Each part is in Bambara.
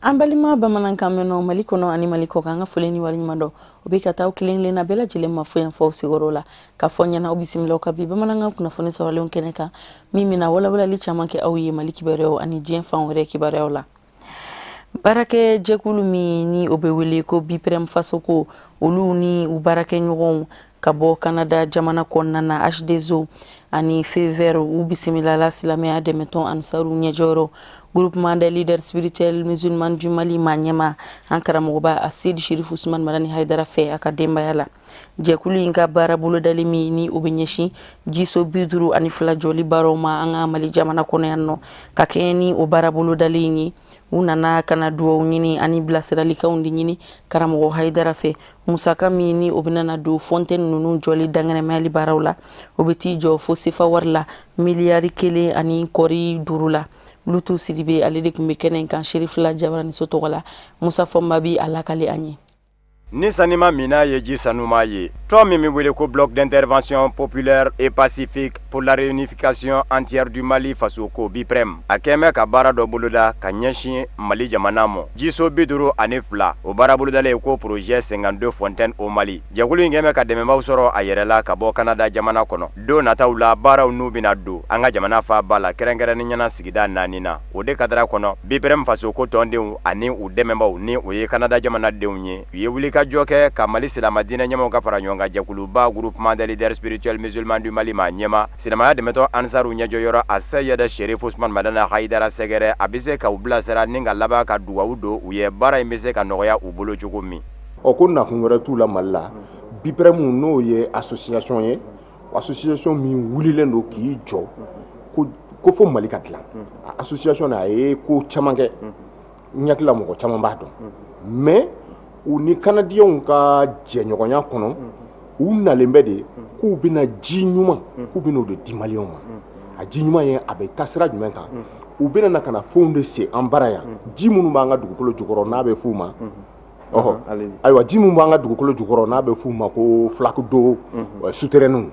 An balima bamanankan mɛnɔ Mali kɔnɔ ani Mali kɔ kan, an ka foli ni waleɲuman dɔn o bɛ ka taa aw kelen kelenna bɛɛ lajɛlen ma fo yan fɔ sigiyɔrɔ la k'a fɔ ɲɛna aw bisimilaw ka bi bamanankan kunnafoni sɔrɔlenw kɛnɛ kan, min bɛna walawalali caman kɛ aw ye Mali kibaruyaw ani diɲɛ fan wɛrɛ kibaruyaw la. Baarakɛ jɛkulu min ni o bɛ wele ko Biprem Fasoko, olu ni u baarakɛɲɔgɔnw ka bɔ Kanada jamana kɔnɔna na, H2O ani Feu Vert, u bisimilala silamɛya dɛmɛtɔn Ansaru ɲɛjɔyɔrɔ, Groupement des leaders spirituels musulmans du Mali ma ɲɛma, an karamɔgɔba Asedi Sherifu Usman Madani Hayidara fɛ a ka denbaya la. Jɛkulu in ka baara bolodali min ni o bɛ ɲɛsin jiso 52 jɔli baaraw ma an ka Mali jamana kɔnɔ yan nɔ, ka kɛɲɛ ni o baara bolodali in ye, u nana ka na duwawu ɲini ani bilasiralikanw de ɲini karamɔgɔ Hayidara fɛ. Musaka min ni o bɛna don fontaine ninnu jɔli dankɛnɛmayali baaraw la, o bɛ t'i jɔ fo sefa wari la miliyari 1.5 la. Lutu Sidibe, ale de tun bɛ kɛnɛ in kan Serifila Jabaraniso tɔgɔ la. Musa Fɔnba bi a lakale an ye. Ni sanima mina ye ji sanuma ye, tɔn min bɛ wele ko Bloc d'intervention populaire et pacifique pour la réunification entière du Mali, Fasoko Biprem, a kɛn bɛ ka baara dɔ boloda ka ɲɛsin Mali jamana ma, jiso 52. O baara bolodalen ko projet 52 fontaines au Mali. Jɛkulu in kɛn bɛ ka dɛmɛbaw sɔrɔ a yɛrɛ la ka bɔ Canada jamana kɔnɔ. Don nataw la, baaraw n'u bɛna don an ka jamana faaba la, kɛrɛnkɛrɛnnen ɲɛna sigida naani na. O de kadara kɔnɔ, Biprem Fasoko tɔndenw ani u dɛmɛbaw, ni o ye Canada jamanadenw ye, u ye wuli ka jɔ kɛ ka Mali silama diinɛ ɲɛmaw ka fara ɲɔgɔn kan jɛkuluba, Groupement des leaders spirituels musulmans du Mali ma ɲɛma, silamɛya dɛmɛtɔ Ansaru ɲɛjɔyɔrɔ a Seyɛdɛ Sherif Usman Madani Hayidara sɛgɛrɛ, a bɛ se k'u bilasira ni ka laban ka dugawu don u ye, baara in bɛ se ka nɔgɔya u bolo cogo min. Ɔ, ko nakun wɛrɛ t'u la Mali la. Biprem, n'o ye association ye, association min wulilen don k'i jɔ ko fo Mali ka dilan. A association a ye ko caman kɛ, n hakili la mɔgɔ caman b'a dɔn. Mais u ni Kanadiyɛnw ka jɛɲɔgɔnya kɔnɔ, u nalen bɛ de k'u bɛna ji ɲuman, k'u bɛna o de di Maliyɛnw ma. A ji ɲuman ye, a bɛ taa sira jumɛn kan? U bɛna na ka na fɛnw de se an bara yan, ji minnu b'an ka dugukolo jukɔrɔ n'a bɛ f'u ma, ɔhɔ, ayiwa, ji min b'an ka dugukolo jukɔrɔ n'a bɛ f'u ma ko flaque d'eau souterraine.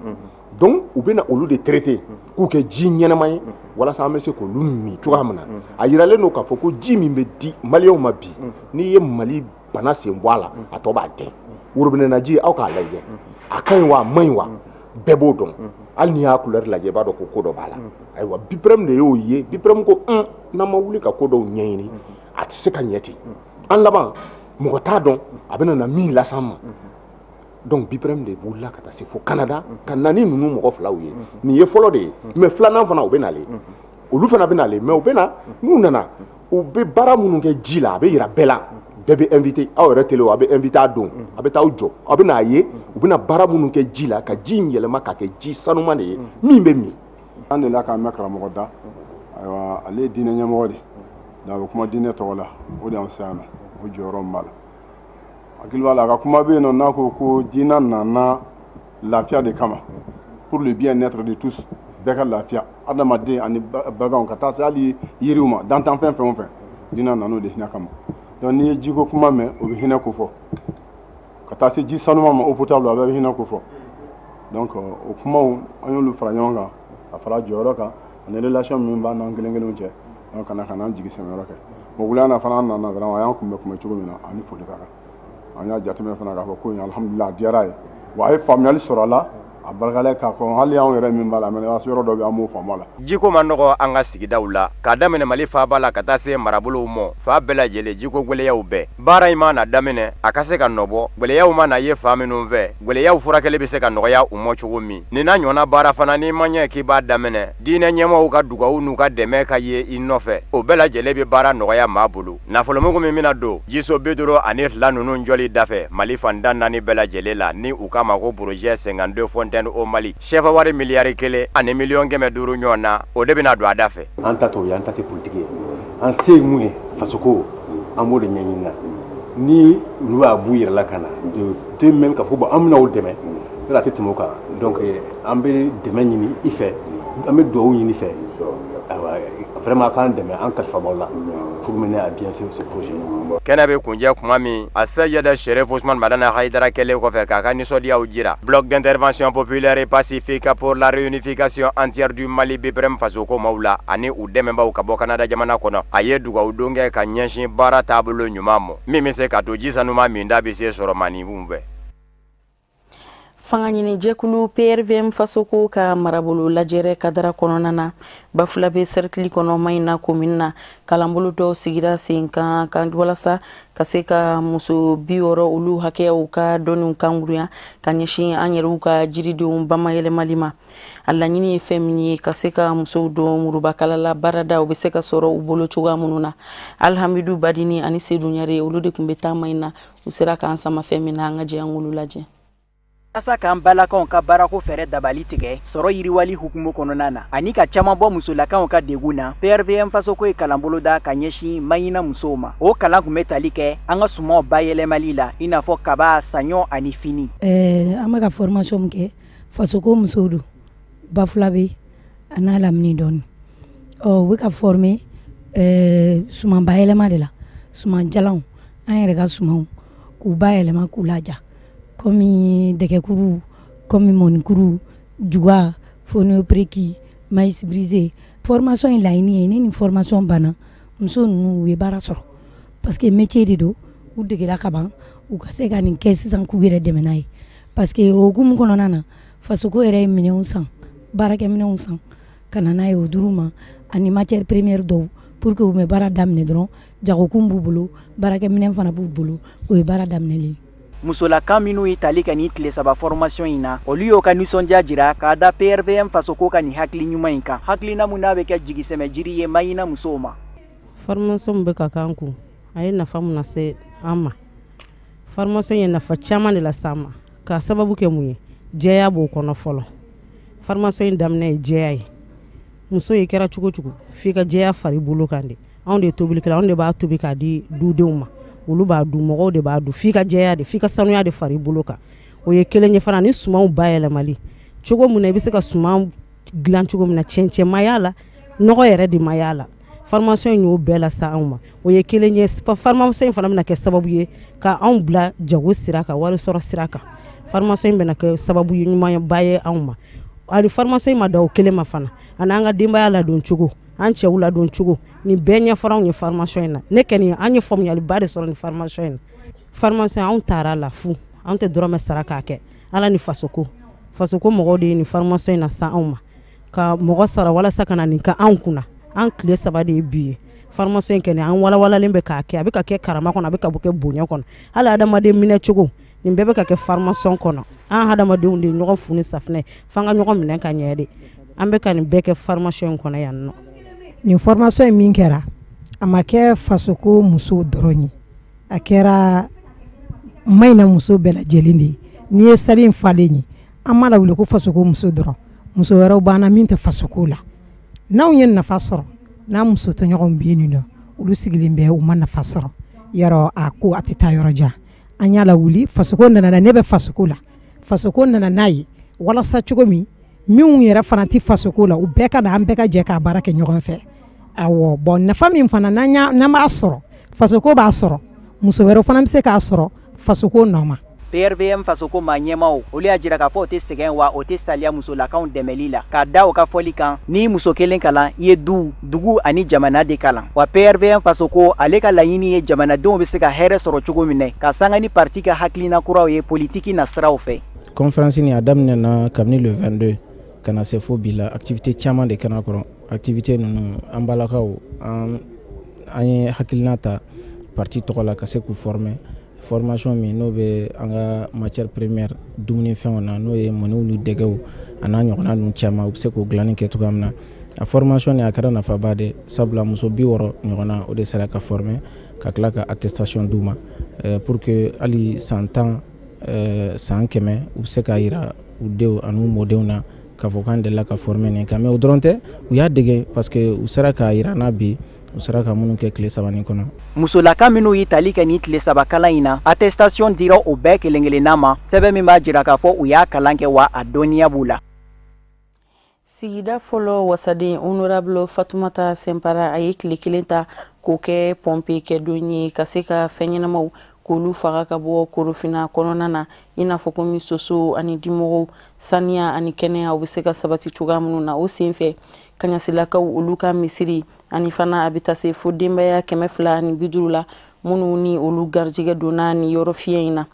Donc u bɛna olu de traiter k'u kɛ ji ɲɛnama ye, walasa an bɛ se k'olu min cogoya min na. A yiralen don k'a fɔ ko ji min bɛ di Maliyɛnw ma bi, n'i ye Mali bana sen bɔ a la, a tɔ b'a dɛn. Worobinɛna ji, aw k'a lajɛ, a ka ɲi wa, a man ɲi wa, bɛɛ b'o dɔn. Hali n'i y'a couleur lajɛ, i b'a dɔn ko ko dɔ b'a la. Ayiwa, Biprem de y'o ye. Biprem ko un, n'an ma wuli ka ko dɔw ɲɛɲini, a tɛ se ka ɲɛ ten. An laban, mɔgɔ t'a dɔn a bɛna na min las'an ma. Donc Biprem de wulila ka taa se fo Canada ka na ni ninnu mɔgɔ filaw ye. Nin ye fɔlɔ de ye, mais filanan fana, u bɛ nalen, olu fana bɛ nalen. Mais u bɛ na, n'u nana, u bɛ baara minnu kɛ ji la, a bɛ yira bɛɛ la. Bɛɛ bɛ invité, aw yɛrɛ télé, a bɛ invité a don, a bɛ taa aw jɔ, aw bɛ n'a ye u bɛna baara minnu kɛ ji la, ka ji in yɛlɛma ka kɛ ji sanuman de ye min bɛ min. An delila k'a mɛn karamɔgɔ da. Ayiwa, ale ye diinɛ ɲɛmɔgɔ de ye, a bɛ kuma diinɛ tɔgɔ la. O de y'an se yan nɔ, o jɔyɔrɔ min b'a la, hakili b'a la, a ka kuma bɛ yen nɔ n'a ko ko diinɛ nana lafiya de kama, pour le bien-être de tous, bɛɛ ka lafiya, adamaden ani baganw, ka taa se hali yiriw ma, dantanfɛn fɛn o fɛn, diinɛ nana o de hinɛ kama. Donc n'i ye jiko kuma mɛn, o bɛ hinɛ ko fɔ, ka taa se ji sanuma ma, eau potable, a bɛɛ bɛ hinɛ ko fɔ. Donc o kumaw, an y'olu fara ɲɔgɔn kan ka fara jɔyɔrɔ kan ani relation min b'an n'an kelen kelenw cɛ. Donc ka na an jigi sɛmɛyɔrɔ kɛ. Bon, wula na fana, an nana vraiment, a y'an kunbɛn kunbɛn cogo min na, ani foli ka kan. An y'a jateminɛ fana k'a fɔ ko in, alhamdulilah, a diyara ye wa, a ye faamuyali sɔrɔ a la, a barikalen k'a fɔ hali anw yɛrɛ min b'a la, mais yɔrɔ dɔ bɛ, an m'o faamu a la. Jiko ma nɔgɔ an ka sigidaw la, k'a daminɛ Mali faaba la ka taa se marabolow ma, fa bɛɛ lajɛlen jiko gwɛlɛyaw bɛɛ. Baara in mana daminɛ, a ka se ka nɔbɔ gwɛlɛyaw mana ye fa minnu fɛ, gwɛlɛyaw furakɛli bɛ se ka nɔgɔya u ma cogo min. Nin n'a ɲɔgɔnna baara fana, n'i ma ɲɛ k'i b'a daminɛ, diinɛ ɲɛmɔgɔw ka dugawu n'u ka dɛmɛ ka ye i nɔfɛ, o bɛɛ lajɛlen bɛ baara nɔgɔya maa bolo. Nafolomugu min bɛna don jiso 52 ninnu jɔli dafɛ Mali fan tan naani bɛɛ lajɛlen la, ni u k'a ma ko projet 52 fontaines au Mali, sɛfa wari miliyari 1 ni miliyɔn 500 ɲɔgɔn na, o de bɛna don a da fɛ. An ta t'o ye, an ta tɛ politiki ye. An se ye mun ye, fasoko, an b'o de ɲɛɲini na. Ni olu y'a b'u yɛrɛ la ka na de même k'a fɔ bon, an bɛna o dɛmɛ yɔrɔ, a tɛ tɛmɛ o kan. Donc an bɛ dɛmɛ ɲini i fɛ, an bɛ dugawu ɲini i fɛ. Ayiwa, vraiment, k'an dɛmɛ, an kalifa b'aw la pour mener à bien ce projet. Kɛnɛ bɛ kunjɛ kuma min, a Seyid Sherif Usman Madani Hayidara kɛlen kɔfɛ k'a ka nisɔndiyaw jira Bloc d'intervention populaire et pacifique pour la réunification entière du Mali, BIPREM fasoko maaw la ani u dɛmɛbaw ka bɔ Canada jamana kɔnɔ, a ye dugawu don kɛ ka ɲɛsin baara taabolo ɲuman ma min bɛ se ka to ji sanuma min da bɛ se sɔrɔ maninfinw fɛ. Fanga ɲini jɛkulu PRVM Fasoko ka marabolo lajɛrɛ kadara kɔnɔna na, Bafulabe cercle kɔnɔ, Mayina commune na, kalanbolo dɔw sigira sen kan kan walasa ka se ka muso 60 olu hakɛyaw ka dɔnniw kanguruya ka ɲɛsin an yɛrɛw ka jiridenw bamayɛlɛmali ma. A laɲini ye fɛn min ye, ka se ka musow don murubakala la, baarada u bɛ se ka sɔrɔ u bolo cogoya minnu na. Alhamidu Badini ani Sedu Ɲare, olu de tun bɛ taama in na. U sera k'an sama fɛn min na, an ka jɛ an k'olu lajɛ. Walasa k'an balakaw ka baarako fɛɛrɛ dabali tigɛ sɔrɔ yiriwali hukumu kɔnɔna na ani ka caman bɔ musolakaw ka degun na, PRVM Fasoko ye kalanbolo da ka ɲɛsin Maɲina musow ma. O kalan tun bɛ tali kɛ an ka sumaw bayɛlɛmali la, i n'a fɔ kaba, saɲɔ ani fini. An bɛ ka formation min kɛ, Fasoko musow don, Bafulabe a n'a lamini dɔɔni. Ɔ, u bɛ ka former suman bayɛlɛma de la, suman jalanw, an yɛrɛ ka sumanw, k'u bayɛlɛma k'u laja, komi dɛgɛkuru, komi mɔnikuru, juga, fonio-précuit, maïs brisé. Formation in laɲini ye, ni nin formation banna, muso ninnu u ye baara sɔrɔ, parce que métier de don, u degera ka ban, u ka se ka nin kɛ sisan k'u yɛrɛ dɛmɛ n'a ye. Parce que o hukumu kɔnɔna na, Fasoko yɛrɛ ye minɛnw san, baarakɛminɛnw san ka na n'a ye o dir'u ma, ani matière première dɔw, pour que u bɛ baara daminɛ dɔrɔn. Jagokun b'u bolo, baarakɛminɛn fana b'u bolo, o ye baara daminɛlen ye. Musolaka minnu ye tali kɛ nin tile 3 formation in na, olu y'o ka nisɔndiya jira k'a da PRVM Fasoko ka nin hakili ɲuman in kan, hakilina mun n'a bɛ kɛ jigisɛmɛ jiri ye Maɲina musow ma. Formation min bɛ ka k'an kun, a ye nafa mun lase an ma, formation ye nafa caman de lase an ma. K'a sababu kɛ mun ye? Jɛya b'o kɔnɔ fɔlɔ. Formation in daminɛ ye jɛya ye. Muso ye kɛra cogo cogo, f'i ka jɛya fari bolo kan de. Anw de ye tobilikɛla, anw de b'a tobi k'a di dudenw ma, olu b'a dun, mɔgɔw de b'a dun. F'i ka jɛya de, f'i ka sanuya de fari bolo kan. O ye kelen ye. Fana ni sumanw bayɛlɛmali cogo min na, i bɛ se ka suman dilan cogo min na, cɛncɛn ma y'a la, nɔgɔ yɛrɛ de ma y'a la. Formation in y'o bɛɛ lase anw ma. O ye kelen ye. Formation in fana bɛna kɛ sababu ye ka anw bila jago sira kan, wari sɔrɔ sira kan. Formation in bɛna kɛ sababu ɲumanba ye anw ma. Ani formation in ma dan o kelen ma fana, ani an ka denbaya ladon cogo, an cɛw ladon cogo, nin bɛɛ ɲɛfɔra anw ye formation in na. Ne kɔni, an ye faamuyaliba de sɔrɔ nin formation in na. Formation, anw taara la fu, anw tɛ dɔrɔmɛ sara k'a kɛ. Ala ni Fasoko, Fasoko mɔgɔw de ye nin formation in na san anw ma, ka mɔgɔ sara walasa ka na nin kɛ anw kunna. An tile 3 de ye bi ye. Formation in kɛnɛ, an walawalalen bɛ k'a kɛ, a bɛ ka kɛ karama kɔnɔ, a bɛ ka kɛ bonya kɔnɔ. Hali adamaden minɛ cogo, nin bɛɛ bɛ ka kɛ formation kɔnɔ. An hadamadenw de ye ɲɔgɔn fu ni safinɛ, f'an ka ɲɔgɔn minɛ ka ɲɛ de. An bɛ ka nin bɛɛ kɛ formation in kɔnɔ yan nɔ. Nin formation in min kɛra, a ma kɛ Fasoko musow dɔrɔn ye, a kɛra Mayina muso bɛɛ lajɛlen de ye. N'i ye salle in falen ye, an m'a lawuli ko Fasoko muso dɔrɔn, muso wɛrɛw b'an na min tɛ Fasoko la. N'anw ye nafa sɔrɔ, n'an muso tɔɲɔgɔnw bɛ yen nɔ, olu sigilen bɛ, u ma nafa sɔrɔ, yarɔ a ko a tɛ taa yɔrɔ jan. An y'a lawuli, Fasoko nana, ne bɛ Fasoko la, Fasoko nana n'a ye walasa cogo min, minnu yɛrɛ fana tɛ Fasoko la, u bɛɛ ka na, an bɛɛ ka jɛ k'a baara kɛ ɲɔgɔn fɛ. Awɔ, bɔn, nafa min fana n'an b'a sɔrɔ, Fasoko b'a sɔrɔ, muso wɛrɛw fana bɛ se k'a sɔrɔ Fasoko nɔ ma. PRVM Fasoko maa ɲɛmaw, olu y'a jira k'a fɔ o tɛ sɛgɛn wa o tɛ saliya musolakaw dɛmɛli la. K'a da o ka fɔli kan, ni muso kelen kalan, i ye du, dugu ani jamana de kalan. Wa PRVM Fasoko ale ka laɲini ye jamanadenw bɛ se ka hɛrɛ sɔrɔ cogo min na, ka sanga ni parti ka hakilina kuraw ye politiki nasiraw fɛ. Conférence nin, a daminɛna kabini le 22 ka na se fo bi la, activité caman de kɛra kɔrɔ. Activité ninnu, an balakaw, an ye hakilina ta parti tɔgɔ la ka se k'u former, formation min n'o bɛ an ka matière première, dumunifɛnw na, n'o ye mɔniw ni dɛgɛw a n'a ɲɔgɔnna ninnu caman, u bɛ se k'o dilanni kɛ cogoya min na. A formation nin, a kɛra nafaba de, sabula muso 60 ɲɔgɔnna, o de sera ka former, ka tila ka attestation d'u ma, pour que hali san 10, san 100, u bɛ se k'a yira u denw ani u mɔdenw na k'a fɔ k'an delila ka former nin kan. Mais o dɔrɔn tɛ, u y'a dege, parce que u sera k'a yira n na bi, u sera ka minnu kɛ tile 3 nin kɔnɔ. Musolaka minnu ye tali kɛ nin tile 3 kalan in na, attestation dira o bɛɛ kelen kelenna ma, sɛbɛn min b'a jira k'a fɔ u y'a kalan kɛ wa a dɔnniya b'u la. Sigida fɔlɔ wasaden honorable Fatumata Sɛnpara a ye tile kelen ta k'o kɛ pɔnpe kɛ don ye ka se ka fɛn ɲɛnamaw k'olu faga ka bɔ Korofina kɔnɔna na, i n'a fɔ komi soso ani dimɔgɔw. Saniya ani kɛnɛya u bɛ se ka sabati cogoya minnu na. O senfɛ Kaɲasilakaw olu ka misiri ani fana a bɛ taa se fo denbaya 250 la minnu ni olu garijɛgɛ donna ni yɔrɔ fiyɛ in na.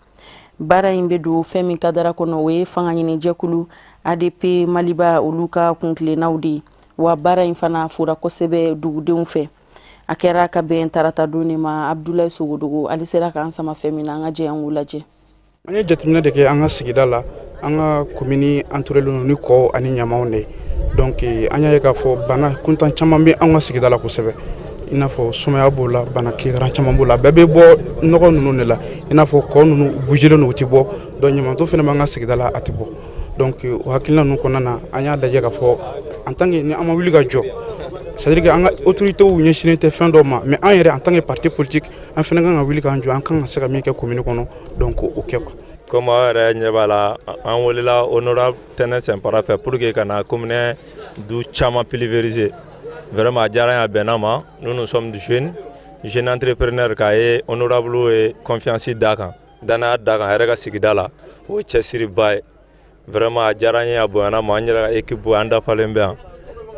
Baara in bɛ don fɛn min kadara kɔnɔ, o ye fanga ɲinijɛkulu ADP Maliba olu ka kuntilennaw de ye. Wa baara in fana fora kosɛbɛ dugudenw fɛ. A kɛra ka bɛn tarata don de ma. Abdoulaye Sogodogo ale sera k'an sama fɛn min na, an ka jɛ an k'u lajɛ. An ye jateminɛ de kɛ an ka sigida la, an ka commune entouré don ni kɔw ani ɲamanw de. Donc an y'a ye k'a fɔ bana kuntan caman bɛ an ka sigida la kosɛbɛ, i n'a fɔ sumaya b'o la, bana kirikara caman b'o la, bɛɛ bɛ bɔ nɔgɔ ninnu de la, i n'a fɔ kɔ ninnu bougilen don, u tɛ bɔ. Donc ɲamanton fana b'an ka sigida la, a tɛ bɔ. Donc o hakilina ninnu kɔnɔna na, an y'a lajɛ k'a fɔ en tant que ni an ma wuli ka jɔ, c'est à dire que an ka autorités ɲɛsinnen tɛ fɛn dɔ ma, mais an yɛrɛ en tant que parti politique an fana kan ka wuli k'an jɔ, an kan ka se ka min kɛ commune kɔnɔ, donc o kɛ quoi. Comme aw yɛrɛ ɲɛ b'a la, an welela honorable Tɛnɛ Sɛnpara fɛ pour que ka na commune du caman pulvériser. Vraiment a diyara an ye, a bɛnna ma. Nous, nous sommes jeunes, jeunes entrepreneurs, k'a ye honorable ye confiance d'a kan, danaya d'a kan a yɛrɛ ka sigida la, o ye cɛsiriba ye. Vraiment a diyara an ye, a bonyana ma, an yɛrɛ ka équipe an dafalen bɛ yan.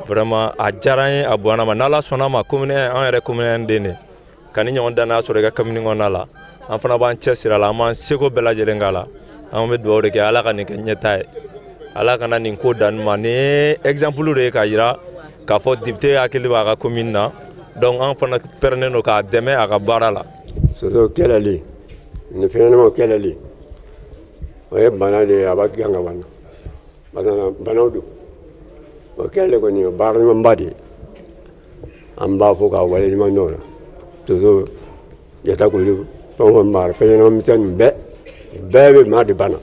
Vraiment a diyara an ye, a bonyana ma. N'Ala sɔnna ma, commune an yɛrɛ commune den de ka ni ɲɔgɔn danaya sɔrɔ i ka commune kɔnɔna la, an fana b'an cɛsiri a la, an b'an seko bɛɛ lajɛlen k'a la. An bɛ dugawu de kɛ Ala ka nin kɛ ɲɛtaa ye, Ala kana nin ko dan nin ma. Nin ye exemple de ye k'a jira k'a fɔ député hakili b'a ka commune na, donc an fana pɛrɛnnen don k'a dɛmɛ a ka baara la. Soso kɛlɛli ni fɛn ɲɛnamaw kɛlɛli, o ye bana de ye, a b'a gɛn ka bɔ na, banaw don. O kɛlɛli kɔni o baara ɲumanba de ye, an b'a fɔ k'a waleɲuman dɔn o la. Soso jatakulu fɛn o fɛn b'a la, fɛn ɲɛnama misɛnnin bɛɛ bɛ maa de bana.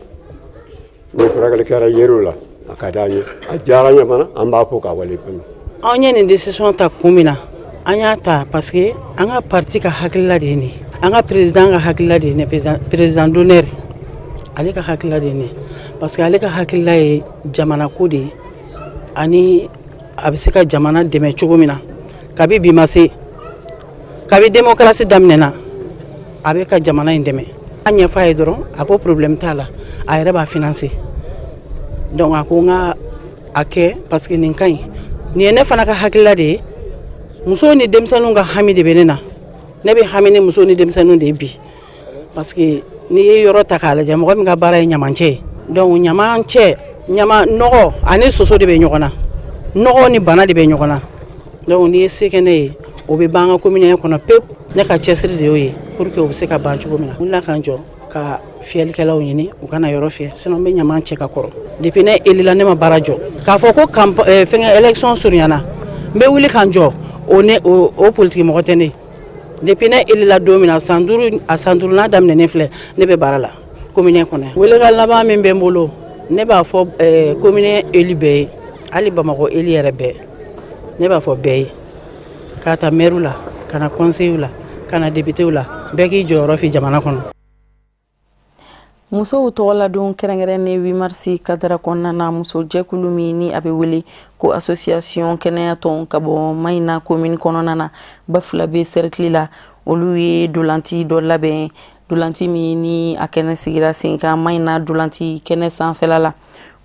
Ni furakɛli kɛra yiriw la, a ka d'an ye, a diyara an ye fana, an b'a fɔ k'a waleɲuman dɔn. Anw ye nin décision ta kun min na, an y'a ta parce que an ka parti ka hakilila de ye nin ye, an ka président ka hakilila de ye nin ye, président d'honneur ale ka hakilila de ye nin ye, parce que ale ka hakilila ye jamana ko de ye, ani a bɛ se ka jamana dɛmɛ cogo min na. Kabi bi ma se, kabi démocratie daminɛna, a bɛ ka jamana in dɛmɛ. An ɲɛfɔ a ye dɔrɔn, a ko problème t'a la, a yɛrɛ b'a financer. Donc a ko n ka a kɛ parce que nin ka ɲi. Nin ye ne fana ka hakilila de ye. Musow ni denmisɛnninw ka hami de bɛ ne na. Ne bɛ hami ni musow ni denmisɛnninw de ye bi, parce que n'i ye yɔrɔ ta k'a lajɛ, mɔgɔ min ka baara ye ɲamancɛ ye, donc ɲamancɛ, ɲama nɔgɔ ani soso de bɛ ɲɔgɔn na, nɔgɔ ni bana de bɛ ɲɔgɔn na. Donc n'i ye se kɛ ne ye, o bɛ ban an ka commune kɔnɔ pewu. Ne ka cɛsiri de y'o ye pour que o bɛ se ka ban cogo min na. N wulila ka n jɔ ka fiyɛlikɛlaw ɲini u kana yɔrɔ fiyɛ, sinon n bɛ ɲaman cɛ ka kɔrɔ. Depuis ne élila, ne ma baara jɔ. K'a fɔ ko fɛngɛ élection surunyana, n bɛ wuli ka n jɔ, o ne o politique mɔgɔ tɛ ne ye. Depuis ne élila don min na, san duuru, a san duurunan daminɛnen filɛ, ne bɛ baara la commune kɔnɔ yan. Welekan laban min bɛ n bolo, ne b'a fɔ commune élu bɛɛ ye, hali Bamakɔ élu yɛrɛ bɛɛ, ne b'a fɔ bɛɛ ye, k'a ta maire la, ka na conseil la, ka na député la, bɛɛ k'i jɔyɔrɔ fi jamana kɔnɔ. Musow tɔgɔladon kɛrɛnkɛrɛnnen 8 mars kadara kɔnɔna na, muso jɛkulu min ni a bɛ wele ko association kɛnɛya tɔn ka bɔ Mayina commune kɔnɔna na, Bafulabe cercle la, olu ye dolanti dɔ labɛn, dolanti min ni a kɛnɛ sigira sen kan Mayina dolanti kɛnɛ sanfɛla la.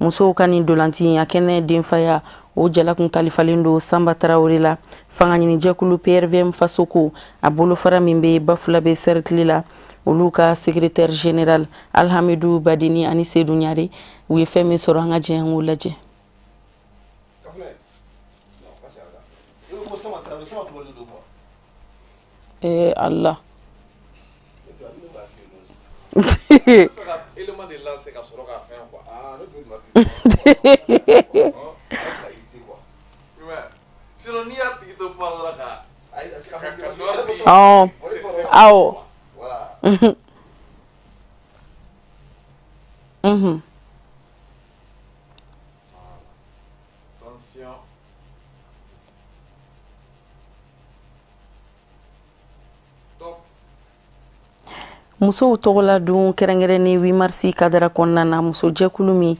Musow ka nin dolanti a kɛnɛ denfaya o jalakun kalifalen don Sanba Tarawele la. Fanga ɲinijɛkulu PRVM Fasoko a bolofara min bɛ Bafulabe cercle la, olu ka secrétaire général Alhamidou Badini ani Seydou Ɲare u ye fɛn min sɔrɔ, an ka jɛ an k'o lajɛ. Allah. Oh, aw. Mhm. Musow tɔgɔla don kɛrɛnkɛrɛnnen 8 mars kadara kɔnɔna na, muso jɛkulu min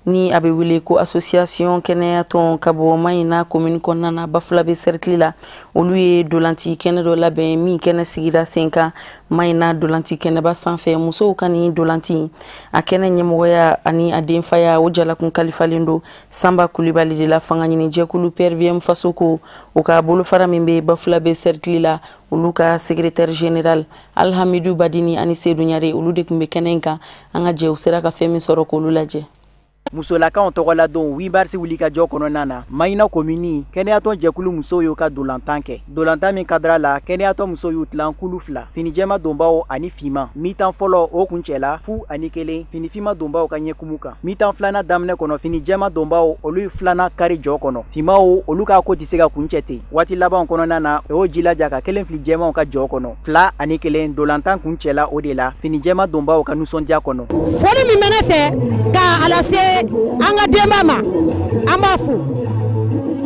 Ni a bɛ wele ko association kɛnɛyatɔn ka bɔ Mayina commune kɔnɔna na Bafulabe cercle la, olu ye dolanci kɛnɛ dɔ labɛn min kɛnɛ sigira sen kan Mayina dolanci kɛnɛba sanfɛ. Musow ka nin dolanci a kɛnɛ ɲɛmɔgɔya ani a denfaya o jalakun kalifalen don Sanba Kulibali de la. Fanga ɲini jɛkulu PRVM Fasoko o ka bolofara min bɛ Bafulabe cercle la, olu ka secrétaire général Alhamidou Badini ani Seydou Ɲare, olu de tun bɛ kɛnɛ in kan. An ka jɛ u sera ka fɛn min sɔrɔ k'olu lajɛ. Musolakaw tɔgɔla don 8 mars wulikajɔ kɔnɔna na, Mayina komini kɛnɛyatɔn jɛkulu musow y'u ka dolantan kɛ. Dolantan min kadira la, kɛnɛyatɔn musow y'u tilan kulu fila, finijɛma donbaw ani finman. Mi-temps fɔlɔ o kuncɛla 0-1 finifinma donbaw ka ɲɛkumu kan. Mi-temps filanan daminɛ kɔnɔ, finijɛma donbaw olu ye filanan kari jɔ kɔnɔ. Finmanw olu ka ko tɛ se ka kuncɛ ten. Waati labanw kɔnɔna na, o y'o jilaja ka kelen fili jɛmanw ka jɔ kɔnɔ. 2-1 dolantan kuncɛla o de la finijɛma donbaw ka nisɔndiya kɔnɔ. Foli min bɛ ne fɛ ka a lase an ka denba ma, an b'a fo,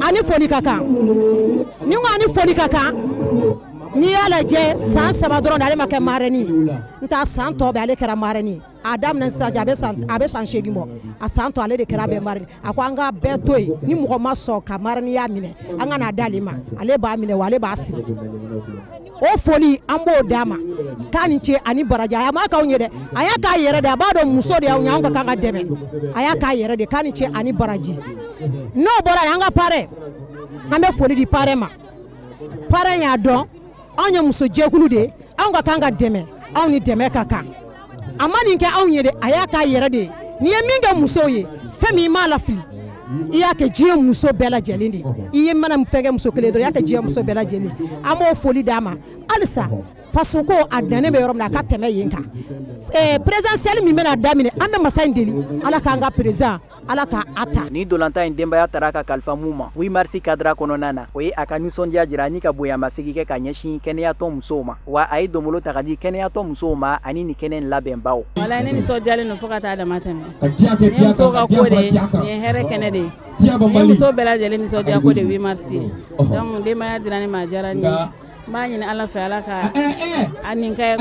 ani foli ka kan. Ni ko ani foli ka kan, n'i y'a lajɛ san 3 dɔrɔn de ale ma kɛ marraine ye, n t'a san tɔ bɛɛ ale kɛra marraine ye. A daminɛ sisan a bɛ san 8 bɔ, a san tɔ ale de kɛra bɛɛ marraine. A ko an ka bɛɛ to yen, ni mɔgɔ ma sɔn ka marraine ya minɛ, an ka n'a d'ale ma, ale b'a minɛ wa ale b'a siri. O foli an b'o d'a ma, k'a ni ce ani baraji. A m'a k'anw ye dɛ, a y'a k'a yɛrɛ de, a b'a dɔn muso de y'anw ye, anw ka kan ka dɛmɛ. A y'a k'a yɛrɛ de, k'a ni ce ani baraji. N'o bɔra yen, an ka parrain, an bɛ foli di parrain ma. Parrain y'a dɔn anw ye muso jɛkulu de ye, anw ka kan ka dɛmɛ, anw ni dɛmɛ ka kan. A ma nin kɛ anw ye dɛ, a y'a k'a yɛrɛ de ye. N'i ye min kɛ musow ye, fɛn min i m'a lafili, i y'a kɛ diɲɛ muso bɛɛ lajɛlen de ye. I ye mana fɛn kɛ muso kelen dɔrɔn, i y'a kɛ diɲɛ muso bɛɛ lajɛlen. An b'o foli d'a ma halisa. Fasoko a dannen bɛ yɔrɔ min na, a ka tɛmɛ yen kan. Présidentielle min bɛna daminɛ, an bɛ masa in deli, Ala k'an ka président, Ala k'a ta. Ni dolantan in denbaya taara ka kalifa mun ma 8 mars kadira kɔnɔna na, o ye a ka nisɔndiya jira ni ka bonyamasegin kɛ ka ɲɛsin kɛnɛyatɔn musow ma. Wa a ye donbolo ta ka di kɛnɛyatɔn musow ma ani nin kɛnɛ in labɛnbaw. Walayi ne nisɔndiyalen don fo ka taa dama tɛmɛ. Nin ye musow ka ko de ye, nin ye hɛrɛ kɛnɛ de ye. Nin ye muso bɛɛ lajɛlen nisɔndiya ko de 8 mars ye. Donc denbaya dira ne ma, a diyara n ye. N b'a ɲini Ala fɛ, Ala ka a nin kɛ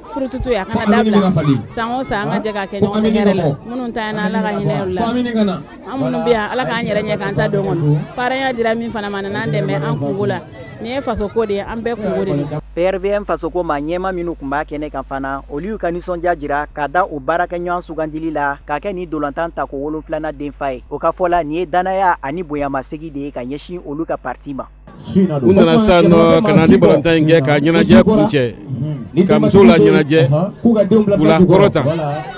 furututu ye, a kana dabila. San o san an ka jɛ k'a kɛ ɲɔgɔn fɛ hɛrɛ la. Minnu ta na, Ala ka hinɛ u la. An minnu bɛ yan, Ala k'an yɛrɛ ɲɛ k'an ta don kɔnɔ. Parrain dira min fana ma, a nana an dɛmɛ an kungo la. Nin ye fasoko de ye, an bɛɛ kungo de don. PRVM Fasoko maa ɲɛma minnu tun b'a kɛnɛ kan fana, olu y'u ka nisɔndiya jira ka da u baarakɛɲɔgɔn sugandili la k'a kɛ nin dolantan tako 7nan denfa ye. O ka fɔ la, nin ye danaya ani bonyamasegin de ye ka ɲɛsin olu ka parti ma. U nana sisan nɔ ka na ni balontan in kɛ ka ɲɛnajɛ kuncɛ, ka musow la ɲɛnajɛ, k'u la kɔrɔta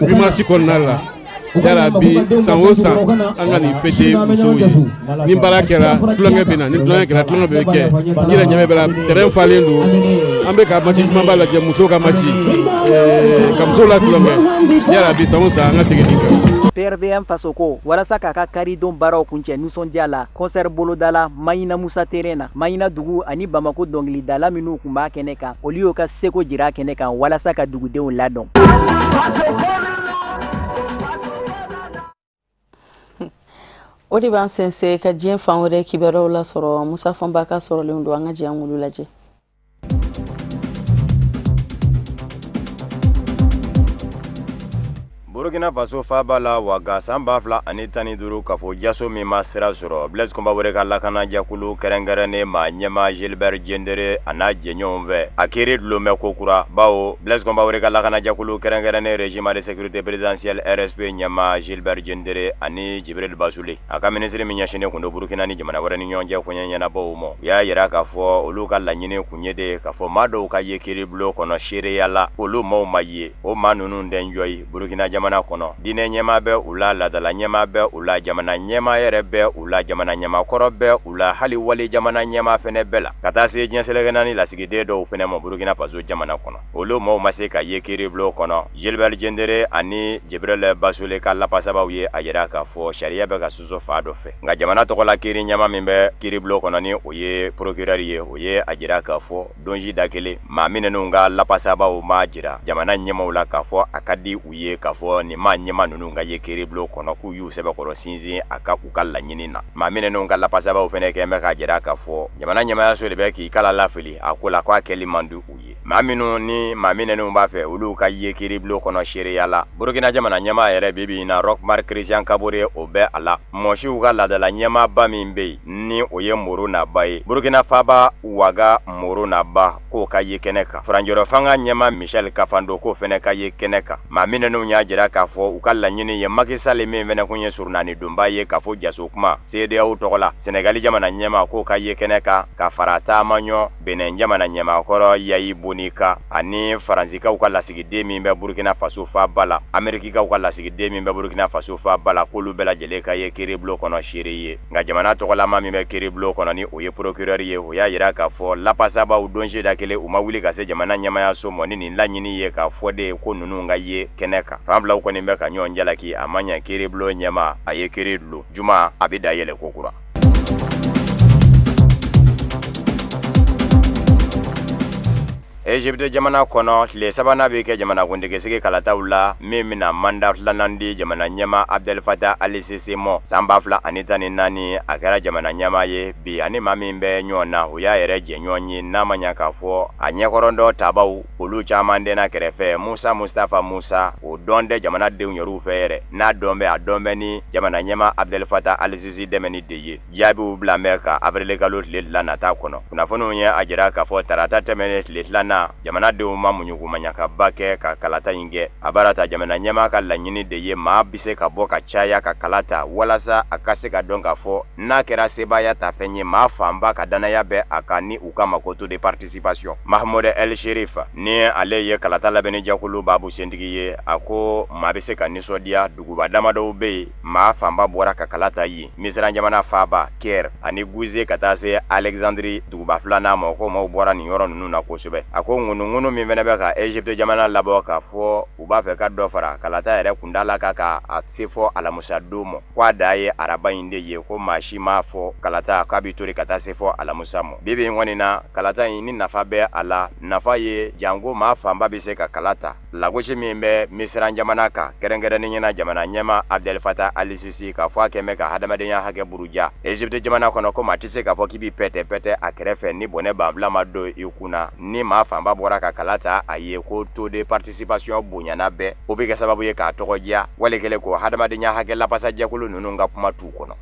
8 mars kɔnɔna la. Yala bi san o san an ka nin fêter musow ye. Ni baara kɛra tulonkɛ bɛ na, ni tulonkɛ kɛra tulonkɛ bɛ kɛ. N yɛrɛ ɲɛ bɛ la, terrain falen don, an bɛ ka match ɲumanba lajɛ, musow ka match, ka musow la tulonkɛ. Yala bi san o san an ka segin nin kan. PRVM Fasoko walasa k'a ka karidon baaraw kuncɛ nisɔndiya la, concert bolodala Mayina Musa terrain na, Mayina dugu ani Bamako dɔnkilidala minnu tun b'a kɛnɛ kan, olu y'u ka seko jira kɛnɛ kan walasa ka dugudenw ladɔn. O de b'an sɛnsɛn ka diɲɛ fan wɛrɛ kibaruyaw lasɔrɔ. Musa Fɔnba ka sɔrɔlen don, an ka jɛ an k'olu lajɛ. Burkina Faso faaba la Ouaga, san 2015 kafo jaso min ma sira sɔrɔ, Blaise Compaoré ka lakanajɛkulu kɛrɛnkɛrɛnnen maa ɲɛmaa Gilbert Diendéré a n'a jɛɲɔgɔnw fɛ, a kiiri dulon bɛ ko kura, bawo Blaise Compaoré ka lakanajɛkulu kɛrɛnkɛrɛnnen régime de sécurité présidentielle RSP ɲɛmaa Gilbert Diendéré ani Jibril Basule, a ka minisiri min ɲɛsinnen kun don Burkina ni jamana wɛrɛ ni ɲɔgɔn cɛ koɲɛ ɲɛnabɔw ma, u y'a yira k'a fɔ olu ka laɲini kun ye de k'a fɔ maa dɔw ka ye kiiribulon kɔnɔ seereya la, olu maaw ma ye, o maa ninnu tɛ jɔ ye Burkina jamana kɔnɔ. Diinɛ ɲɛmaa bɛ u la, laadala ɲɛmaa bɛ u la, jamana ɲɛmaa yɛrɛ bɛ u la, jamana ɲɛmaakɔrɔ bɛ u la, hali wali jamana ɲɛmaa fɛnɛ bɛɛ la, ka taa se diɲɛ seleke naani lasigiden dɔw fɛnɛ ma Burkina Faso jamana kɔnɔ. Olu maaw ma se ka ye kiiribulon kɔnɔ. Gilbert Diendéré ani Jibril Basule ka lapasabaw ye a yira k'a fɔ sariya bɛ ka sɔsɔ fan dɔ fɛ, nka jamana tɔgɔla kiiri ɲɛmaa min bɛ kiiribulon kɔnɔ ni o ye procureur ye, o ye a jira k'a fɔ donji da kelen maa minnu ka lapasabaw m'a jira jamana ɲɛmaaw la k'a fɔ a ka di u ye k'a fɔ nin maa ɲɛmaa ninnu ka ye kiiribulon kɔnɔ, k'u y'u sɛbɛkɔrɔ sinsin a ka u ka laɲini na. Maa minnu ka lapasabaw fɛnɛ kɛ bɛ k'a jira k'a fɔ jamana ɲɛmaayaso de bɛ k'i kala lafili a ko la k'a kɛli man di u ye. Maa minnu ni maa minɛnenw b'a fɛ olu ka ye kiiribulon kɔnɔ seereya la. Burukina jamana ɲɛmaa yɛrɛ bi bi in na, Roch Marc Christian Kabore, o bɛ a la. Mɔsiw ka laadala ɲɛmaaba min bɛ yen, ni o ye Moro Naba ye, Burukina faaba Waga, Moro Naba k'o ka ye kɛnɛ kan. Furancɛrɔ fanga ɲɛmaa Michel Kafando k'o fɛnɛ ka ye kɛnɛ kan. Maa minɛnenw y'a jira k'a fɔ u ka laɲini ye Macky Sall min fɛnɛ kun ye surunani donba ye k'a fɔ jaso kuma CEDEAO tɔgɔ la, Senegali jamana ɲɛmaa k'o ka ye kɛnɛ kan, ka fara taamaɲɔ Benin jamana ɲɛmaa kɔrɔ Yayi Boni kan, ani Faransikaw ka lasigiden min bɛ Burukina Faso faaba la, Amerikikaw ka lasigiden min bɛ Burukina Faso faaba la, k'olu bɛɛ lajɛlen ka ye kiiribulon kɔnɔ seere ye. Nka jamana tɔgɔlama min bɛ kiiribulon kɔnɔ, ni o ye procureur ye, o y'a jira k'a fɔ lapasabaw don si da kelen u ma wuli ka se jamana ɲɛmayaso mɔ ni nin laɲini ye k'a fɔ de ko ninnu ka ye kɛnɛ kan. Fan filaw kɔni bɛ ka ɲɔgɔn jalaki. A ma ɲɛ, kiiribulon ɲɛmaa a ye kiiri dulon. Juma a bɛ da yɛlɛ kokura. Egypte jamana kɔnɔ, tile sabanan bɛ kɛ jamanakuntigisigi kalataw la min bɛna mandat filanan di jamana ɲɛmaa Abdel Fattah al-Sisi mɔ. San 2014, a kɛra jamana ɲɛmaa ye. Bi, ani maa min bɛ ɲɔgɔn na, o y'a yɛrɛ jɛɲɔgɔn ye, n'a ma ɲa k'a fɔ a ɲɛkɔrɔndɔ tabaw olu caman denna kɛrɛfɛ, Musa Mustafa Musa. O dɔn tɛ jamanadenw yɛrɛw fɛ yɛrɛ. N'a dɔn bɛ, a dɔn bɛ ni jamana ɲɛmaa Abdel Fattah al-Sisi dɛmɛni de ye. Jaabiw bila bɛ ka avril kalo tile 2 nata kɔnɔ. Kunnafoniw ye a jira k'a fɔ tarata tɛmɛnen tile filanan, jamanadenw ma muɲukumaɲakaba kɛ ka kalata in kɛ. A baara ta jamana ɲɛmaa ka laɲini de ye maa bɛ se ka bɔ ka caya ka kala ta, walasa a ka se ka dɔn k'a fɔ n'a kɛra sebaaya ta fɛn ye, maa fanba ka danaya bɛ a kan, ni u kama ko taux de participation. Mahmoud El Sherif, ni ale ye kalata labɛnni jɛkulu baabu sentigi ye, a ko maa bɛ se ka nisɔndiya. Duguba damadɔw bɛ yen, maa fanba bɔra ka kala ta yen, Misira jamana faaba Caire ani Guize ka taa se Alexandrie duguba filanan ma, ko maaw bɔra nin yɔrɔ ninnu na kosɛbɛ. A ko ŋunuŋunu min fana bɛ ka Egypte jamana labɔ k'a fɔ u b'a fɛ ka dɔ fara kalata yɛrɛ kundala kan ka a se fɔ alamisa don ma, ko a dan ye araba in de ye, ko maa si m'a fɔ kalata k'a bɛ tori ka taa se fɔ alamisa ma. Bi bi in kɔni na, kalata in ni nafa bɛ a la, nafa ye janko maa fanba bɛ se ka kala ta. Lagosi min bɛ Misira jamana kan, kɛrɛnkɛrɛnnen ɲɛna jamana ɲɛmaa Abdel Fattah al-Sisi, k'a fɔ a kɛn bɛ ka hadamadenya hakɛ buruja Egypte jamana kɔnɔ, ko maa tɛ se k'a fɔ k'i b'i pɛtɛ pɛtɛ a kɛrɛfɛ ni bɔnɛ banfila ma don i kunna. Ni maa fanba bɔra ka kala ta a ye, ko taux de participation bonyana bɛɛ, o bɛ kɛ sababu ye k'a tɔgɔ diya, wali kɛlen ko hadamadenya hakɛ lapasajɛkulu ninnu ka kuma t'u kɔnɔ.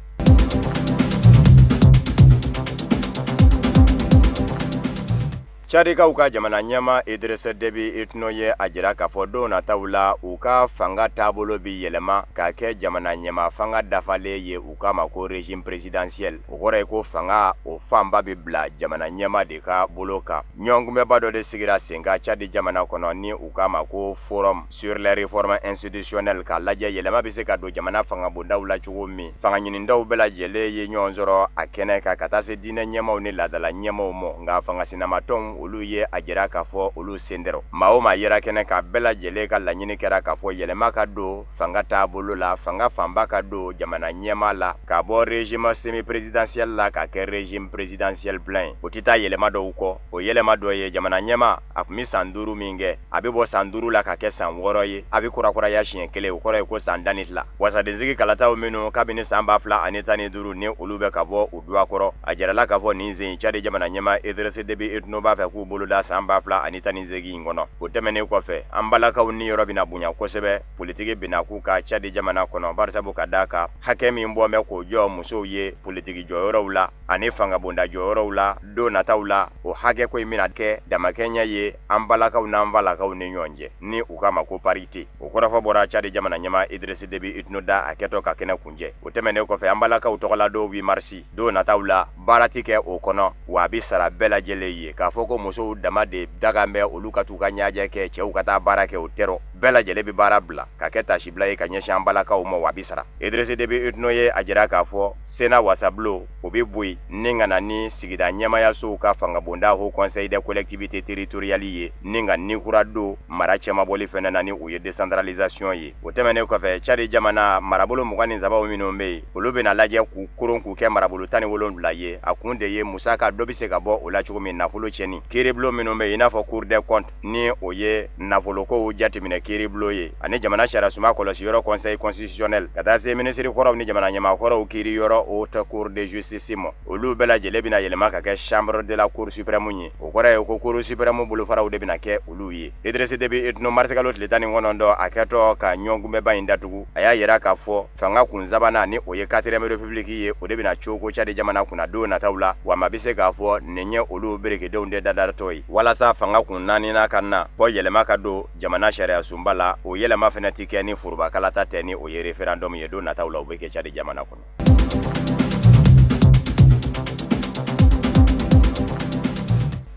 Cadikaw ka jamana ɲɛmaa Idriss Déby Itno ye a jira k'a fɔ don nataw la, u ka fanga taabolo bɛ yɛlɛma ka kɛ jamana ɲɛmaa fanga dafalen ye, u k'a ma ko régime présidentiel. O kɔrɔ ye ko fanga o fanba bɛ bila jamana ɲɛmaa de ka bolo kan. Ɲɔgɔnkunbɛnba dɔ de sigira sen kan Cadi jamana kɔnɔ, ni u k'a ma ko forum sur les réformes institutionnelles, k'a lajɛ yɛlɛma bɛ se ka don jamana fangabondaw la cogo min. Fanga ɲinindaw bɛɛ lajɛlen ye ɲɔgɔn sɔrɔ a kɛnɛ kan, ka taa se diinɛ ɲɛmaaw ni laadala ɲɛmaaw ma. Nka fanga sinamatɔnw, olu ye a jira k'a fɔ olu sen tɛrɔ. Maa o maa yera kɛnɛ kan, bɛɛ lajɛlen ka laɲini kɛra k'a fɔ yɛlɛma ka don fanga taabolo la, fanga fanba ka don jamana ɲɛmaa la, ka bɔ régime semi présidentiel la ka kɛ régime présidentiel plein ye. O tɛ taa yɛlɛma dɔw kɔ. O yɛlɛma dɔ ye, jamana ɲɛmaa a tun bɛ san 5 min kɛ, a bɛ bɔ san 5 la ka kɛ san 6 ye, a bɛ kurakuraya siɲɛ kelen, o kɔrɔ ye ko san 12. Wasadensigi kalataw minnu kabini san 2015 ni olu bɛ ka bɔ u duwa kɔrɔ, a jirala k'a fɔ nin sen Cadi jamana ɲɛmaa Idriss Déby Itno b'a fɛ k'u boloda san 2018 in kɔnɔ. O tɛmɛnen kɔfɛ, an balakaw ni yɔrɔ bɛna bonya kosɛbɛ politiki bɛna k'u ka Cadi jamana kɔnɔ, barisabu ka d'a kan hakɛ min bɔ bɛ k'o jɔ musow ye politiki jɔyɔrɔw la ani fangabonda jɔyɔrɔw la don nataw la, o hakɛ ko in bɛna kɛ damakɛɲɛ ye an balakaw n'an falakaw ni ɲɔgɔn cɛ, ni u k'a ma ko parité. O kɔrɔfɔ bɔra Cadi jamana ɲɛmaa Idriss Déby Itno da a kɛtɔ ka kɛnɛ kuncɛ. O tɛmɛnen kɔfɛ, an balakaw tɔgɔla don 8 mars, don nataw la baara ti kɛ o kɔnɔ, wa a bɛ sara bɛɛ lajɛlen ye. K'a fɔ ko musow dama de dagan bɛ olu ka t'u ka ɲɛnajɛ kɛ, cɛw ka taa baara kɛ, o tɛrɔ. Bɛɛ lajɛlen bɛ baara bila ka kɛ tasibila ye ka ɲɛsin an balakaw ma, wa a bɛ sara. Idriss Déby Itno ye a jira k'a fɔ Sénat wasabulon o bɛ bɔ yen ni ka na ni sigida ɲɛmayasow ka fangabonda Haut Conseil des collectivités territoriales ye, ni ka ni kura don mara cɛmabɔli fɛnɛ na, ni o ye décentralisation ye. O tɛmɛnen kɔfɛ, Cadi jamana marabolo 23 minnu bɛ yen, olu bɛna lajɛ k'u koron k'u kɛ marabolo 17 ye. A kun de ye musaka dɔ bɛ se ka bɔ o la cogo min, nafolo tiɲɛni. Kiiribulon minnu bɛ yen, i n'a fɔ Cour des comptes, ni o ye nafolokow jateminɛ kiiribulon ye ani jamana sariyasunba kɔlɔsiyɔrɔ conseil constitutionnel ka taa se minisiri kɔrɔw ni jamana ɲɛmaakɔrɔw kiiri yɔrɔ haute cour de justice ma, olu bɛɛ lajɛlen bɛna yɛlɛma ka kɛ chambre de la cour suprême ye. O kɔrɔ ye ko cour suprême bolofaraw de bɛna kɛ olu ye. Idriss Déby Itno marisikalo tile 19 a kɛtɔ ka ɲɔgɔnkunbɛnba in datugu, a y'a yira k'a fɔ fanga kun sabanan ni o ye 4e république ye, o de bɛna cogo Tchad jamana kunna don nataw la. Wa maa bɛ se k'a fɔ nin ye olu berekedenw de dadatɔ ye walasa fanga kun naaninan ka na fɔ yɛlɛma ka don jamana sariyasunba la. O yɛlɛma fana ti kɛ ni forobakalata tɛ, ni o ye référendum ye don nataw la, o bɛ kɛ Tchad jamana kɔnɔ.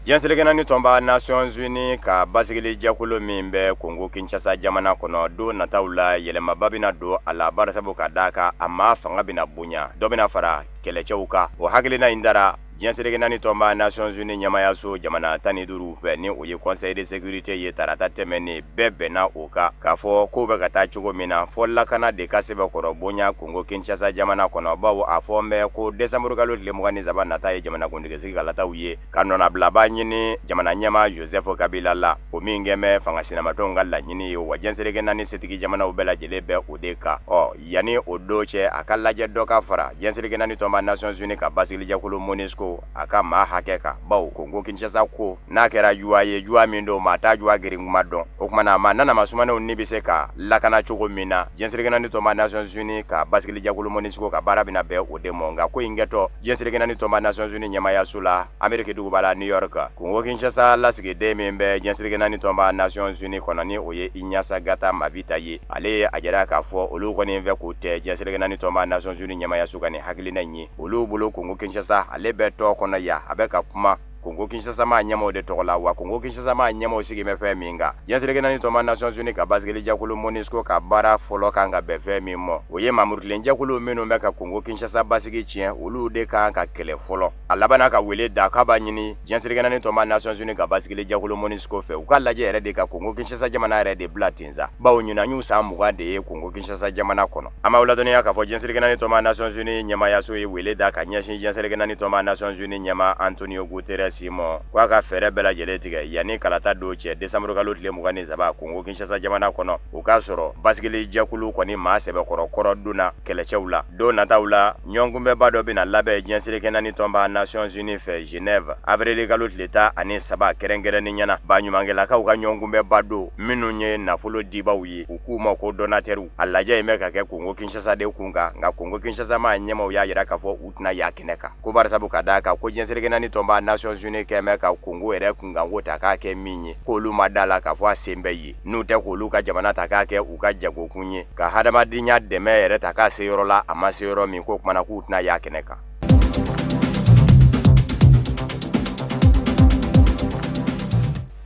Diɲɛ seleke naani tɔnba Nations Unies ka basigili jɛkulu min bɛ Congo Kinshasa jamana kɔnɔ, don nataw la yɛlɛmaba bɛna don a la, barisabu ka d'a kan a maa fanga bɛna bonya, dɔ bɛna fara kɛlɛcɛw kan. O hakilina in dara diɲɛ seleke naani tɔnba Nations Unies ɲɛmayaso jamana 15 fɛ, ni o ye Conseil de sécurité ye tarata tɛmɛnen. Bɛɛ bɛnna o kan k'a fɔ ko bɛ ka taa cogo min na, fɔ lakana de ka sɛbɛkɔrɔ bonya Congo Kinshasa jamana kɔnɔ, bawo a fɔ n bɛ ko décembre kalo tile 23 nata ye jamanakuntigi kalataw ye ka nɔnabilaba ɲini jamana ɲɛmaa Joseph Kabila la, o min kɛn bɛ fanga sinamatɔnw ka laɲini ye. Wa diɲɛ seleke naani setigi jamanaw bɛɛ lajɛlen bɛ o de kan. Ɔ yanni o don cɛ, a ka lajɛ dɔ ka fara diɲɛ seleke naani tɔnba Nations Unies ka basigilijɛkulu MONUSCO a ka maa hakɛ kan, bawo Congo Kinshasa ko n'a kɛra juwa ye, juwa min don maa t'a juwa girin kuma dɔn. O kuma na maa nana ma sumanenw ni bɛ se ka lakana cogo min na, diɲɛ seleke naani tɔnba Nations Unies ka basigilijɛkulu MONUSCO ka baara bɛna bɛn o de ma. Nka ko in kɛtɔ diɲɛ seleke naani tɔnba Nations Unies ɲɛmayaso la Ameriki duguba la New York, Congo Kinshasa lasigiden min bɛ diɲɛ seleke naani tɔnba Nations Unies kɔnɔ, ni o ye Ignace Gata Mabita ye, ale ye a jira k'a fɔ olu kɔni fɛ k'o tɛ diɲɛ seleke naani tɔnba Nations Unies ɲɛmayaso ka nin hakilina in ye. Olu bolo Congo Kinshasa ale bɛ tɔ kɔnɔ yan, a bɛ ka kuma Congo Kinshasa maa ɲɛmaw de tɔgɔ la. Wa Congo Kinshasa maa ɲɛmaw sigi bɛ fɛn min kan, diɲɛ seleke naani tɔnba Nations Unies ka basigilijɛkulu MONUSCO ka baara fɔlɔ kan ka bɛn fɛn min ma, o ye mamurutilen jɛkulu minnu bɛ ka Congo Kinshasa basigi tiɲɛ, olu de kan ka kɛlɛ fɔlɔ. A labanna ka wele da k'a b'a ɲini diɲɛ seleke naani tɔnba Nations Unies ka basigilijɛkulu MONUSCO fɛ, u ka lajɛ yɛrɛ de ka Congo Kinshasa jamana yɛrɛ de bila ten sa, bawo ɲinan y'u san 20 de ye Congo Kinshasa jamana kɔnɔ. An b'aw ladɔnniya k'a fɔ diɲɛ seleke naani tɔnba Nations Unies ɲɛmayaso ye wele da ka ɲɛsin diɲɛ seleke naani tɔnba Nations Unies ɲɛmaa Antonio Guterres ma, k'a ka fɛɛrɛ bɛɛ lajɛlen tigɛ yanni kalata don cɛ décembre kalo tile 23 Congo Kinshasa jamana kɔnɔ, o k'a sɔrɔ basigili jɛkulu kɔni maa sɛbɛkɔrɔ kɔrɔ donna kɛlɛcɛw la. Don nataw la ɲɔgɔnkunbɛnba dɔ bɛna labɛn diɲɛ seleke naani tɔnba Nations Unies fɛ Genève avril kalo tile 13 kɛrɛnkɛrɛnnen ɲɛna. Baɲumankɛlakaw ka ɲɔgɔnkunbɛnba don minnu ye nafolo dibaw ye, u k'u ma ko donatɛriw. A lajɛ in bɛ ka kɛ Congo Kinshasa de kun kan, nka Congo Kinshasa maa ɲɛmaw y'a jira k'a fɔ u tɛna y'a kɛnɛ kan, ko barisabu ka d'a kan ko diɲɛ seleke naani tɔnba Nations Unies kɛmɛ ka Congo yɛrɛ kunkanko ta k'a kɛ min ye, k'olu ma da la k'a fɔ a sen bɛ yen, n'u tɛ k'olu ka jamana ta k'a kɛ u ka jagokun ye, ka hadamadenya dɛmɛ yɛrɛ ta k'a se yɔrɔ la a ma se yɔrɔ min, k'o kumana k'u tɛna y'a kɛnɛ kan.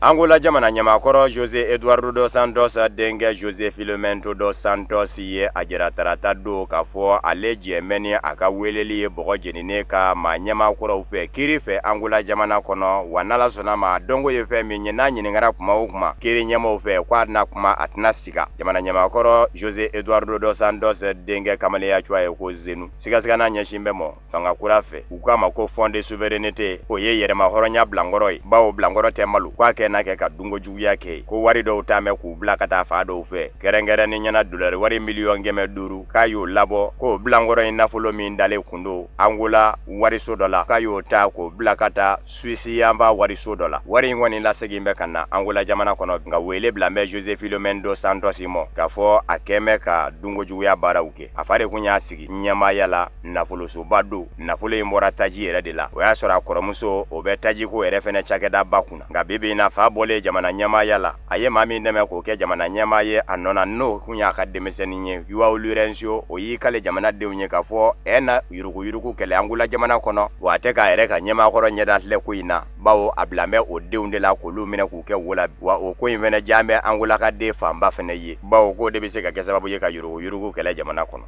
Angola jamana ɲɛmaakɔrɔ José Eduardo dos Santos denkɛ José Filomeno dos Santos ye a jira tarata don k'a fɔ ale jɛmɛ ni a ka weleli ye bɔgɔ jeninen ka maa ɲɛmaakɔrɔw fɛ kiiri fɛ Angola jamana kɔnɔ. Wa n'Ala sɔnna ma, dɔnko ye fɛn min ye, n'a ɲininkara kuma o kuma kiiri ɲɛmaaw fɛ k'a tɛna kuma, a tɛna siga. Jamana ɲɛmaakɔrɔ José Eduardo dos Santos denkɛ kamalenya cogoya ye ko Zenu, sigasigana ɲɛsin bɛ mɔ fanga kura fɛ, u k'a ma ko Fonds de souveraineté, o ye yɛrɛma hɔrɔnya bilankɔrɔ ye, bawo bilankɔrɔ tɛ malo, k'a kɛ n'a kɛ ka dunko juguya kɛ, ko wari dɔw taa mɛn k'u bila ka taa fa dɔw fɛ, kɛrɛnkɛrɛnnen ɲɛna dolari wari 500 million k'a y'o labɔ, k'o bilankɔrɔ in nafolo min dalen kun don Angola wariso dɔ la, k'a y'o ta k'o bila ka taa Suisse yanfa wariso dɔ la. Wari in kɔni lasegin bɛ ka na Angola jamana kɔnɔ, nka wele bila bɛ José Filomeno dos Santos ma k'a fɔ a kɛn bɛ ka dunko juguya baaraw kɛ. A fa de kun y'a sigi ɲɛmaaya la nafolosoba don, nafolo in bɔra taji yɛrɛ de la, o y'a sɔrɔ a kɔrɔmuso o bɛ tajiko yɛrɛ fɛnɛ cakɛda ba kunna. Nka bi bi in na, fa bɔlen jamana ɲɛmaaya la, a ye maa min dɛmɛ k'o kɛ jamana ɲɛmaa ye a nɔ na, n'o kun y'a ka denmisɛnnin ye João Lourenço, o y'i kale jamanadenw ye k'a fɔ ɛ na yuruguyurugu kɛlɛ Angola jamana kɔnɔ, wa a tɛ k'a yɛrɛ ka ɲɛmaakɔrɔ ɲɛda filɛ ko in na, bawo a bilan bɛ o denw de la k'olu minɛ k'u kɛ wo la. Wa o ko in fɛnɛ jan bɛ Angola ka den fanba fɛnɛ ye, bawo k'o de bɛ se ka kɛ sababu ye ka yuruguyurugu kɛlɛ jamana kɔnɔ.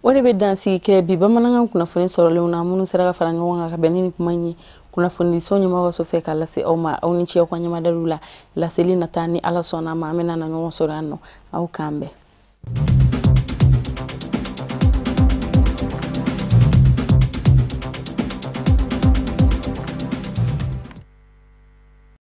O de bɛ dansigi kɛ bi bamanankan kunnafoni sɔrɔlenw na, minnu sera ka fara ɲɔgɔn kan ka bɛn ni nin kuma in ye kunnafoni so ɲɛmɔgɔ so fɛ k'a lase aw ma. Aw ni ce aw ka ɲɛmadaliw la. Laseli nata ni Ala sɔnna a ma, an bɛna na ɲɔgɔn sɔrɔ yan nɔ. Aw k'an bɛn.